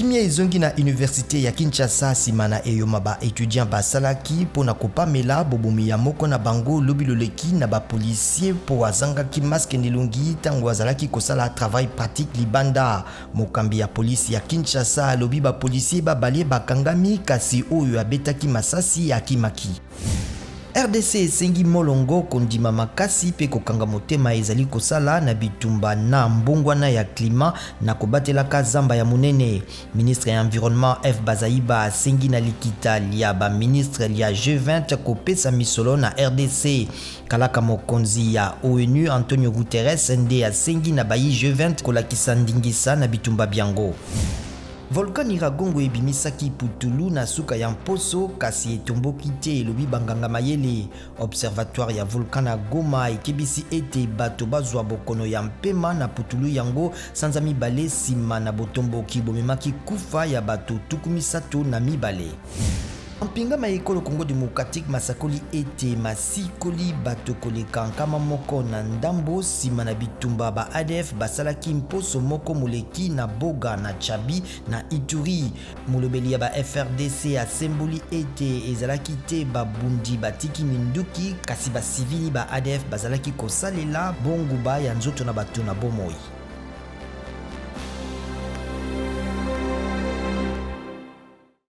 Kimia ezongi na universite ya Kinshasa nsima na eyoma ba etudiants basalaki mpo na kopamela bobomi ya moko na bango lobi loleki na ba policiers mpo azangaki masque na elongi ntango azalaki kosala travail pratique libanda. Mokambi ya polisi ya Kinshasa alobi ba policiers babale bakangami kasi oyo abetaki masasi akimaki. RDC esengi molongo kondima makasi mpe kokanga motema ezali kosala na bitumba na mbongwana ya klima na kobatelaka zamba ya monene. Ministre ya Environnement F Bazaiba asengi na likita lya ba ministre lya G20 kopesa misolo na RDC. Kalaka mokonzi ya ONU Antonio Guterres nde asengi na bayi G20 kolakisa ndingisa na bitumba byango. Volcan Nyiragongo ebimisaki putulu na suka ya mposo kasi etomboki te, elobi banganga mayele. Observatoire ya volcan na Goma ekebisi ete bato bazwa bokono ya mpema na putulu yango sanza mibale nsima na botomboki bomemaki kufa ya bato 32. Mampinga ma ekolo Congo democratique masakoli ete masikoli bato koleka 100 nsima na bitumba ba ADF basalaki mposo moko moleki na Boga na Chabi na Ituri. Molobeli ya ba FRDC asemboli ete ezalaki te babundi batiki minduki kasi basivili ba ADF bazalaki kosalela bonguba ya nzoto na bato na bomoi.